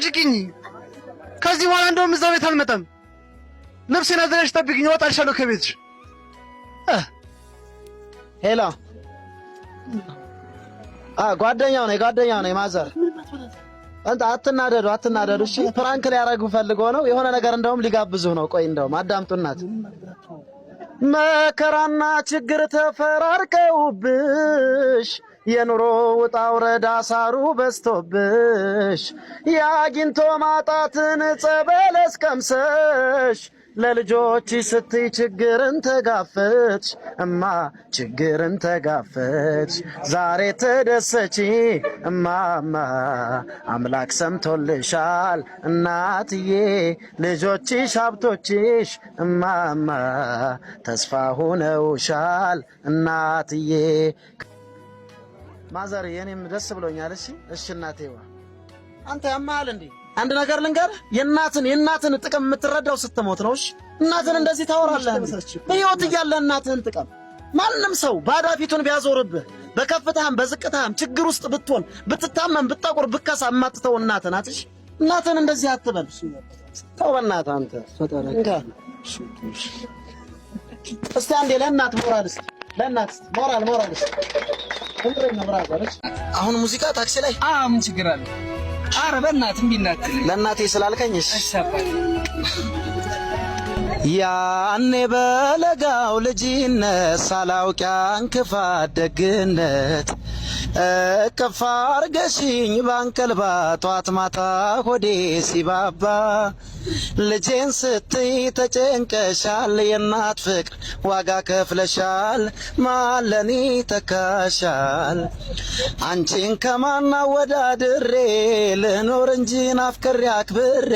አታጨቃጭቂኝ። ከዚህ በኋላ እንደውም እዛ ቤት አልመጣም። ልብሴን አዘጋጅ፣ ጠብቂኝ፣ እወጣልሻለሁ ከቤትሽ። Hello፣ ጓደኛው ነኝ፣ ጓደኛው ነኝ። Mother እንት አትናደዱ፣ አትናደዱ። እሺ፣ prank ሊያረጉ ፈልጎ ነው የሆነ ነገር፣ እንደውም ሊጋብዙህ ነው። ቆይ እንደውም አዳምጡናት። መከራና ችግር ተፈራርቀውብሽ፣ የኑሮ ውጣ ውረድ አሳሩ በዝቶብሽ፣ የአግኝቶ ማጣትን ጸበለስ ቀምሰሽ፣ ለልጆች ስትይ ችግርን ተጋፈጥሽ፣ እማ ችግርን ተጋፈጥሽ። ዛሬ ተደሰቺ እማማ፣ አምላክ ሰምቶልሻል እናትዬ። ልጆችሽ ሀብቶችሽ እማማ፣ ተስፋ ሆነውሻል እናትዬ። Mother፣ የኔም ደስ ብሎኛል። እሺ እሺ እናቴዋ። አንተ ያማል እንዴ? አንድ ነገር ልንገርህ፣ የእናትን ጥቅም የምትረዳው ስትሞት ነው። እሺ፣ እናትን እንደዚህ ታወራለህ? በሕይወት እያለ እናትህን ጥቅም ማንም ሰው ባዳ ፊቱን ቢያዞርብህ፣ በከፍታህም በዝቅታህም ችግር ውስጥ ብትሆን፣ ብትታመም፣ ብትጠቁር፣ ብከሳ የማትተው እናትህ ናት። እሺ፣ እናትህን እንደዚህ አትበል። ተው በእናትህ አንተ። እንካ እስቲ አንዴ ለእናት ሞራል፣ እስቲ ለእናት ሞራል፣ ሞራል እስቲ። Brother። አሁን ሙዚቃ ታክሲ ላይ? አዎ፣ ምን ችግር አለ? ኧረ በእናትህ እምቢ እንዳትለኝ። ለእናቴ ስላልከኝ እሺ። እሺ አባቴ። ያኔ በለጋው ልጅነት ሳላውቅ ያን ክፋት ደግነት፣ እቅፍ አርገሽኝ ባንቀልባ ጧት ማታ ሆዴ ሲባባ፣ ልጄን ስትይ ተጨንቀሻል፣ የእናት ፍቅር ዋጋ ከፍለሻል፣ ማለኒ ተካሻል። አንቺን ከማና ወዳድሬ ልኖር እንጂ ናፍቅሬ አክብሬ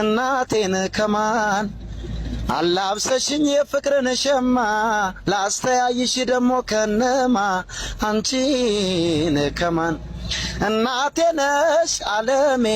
እናቴን ከማን? አላብሰሽኝ የፍቅርን ሸማ፣ ላስተያይሽ ደሞ ከነማ? አንቺን ከማን? እናቴ ነሽ አለሜ።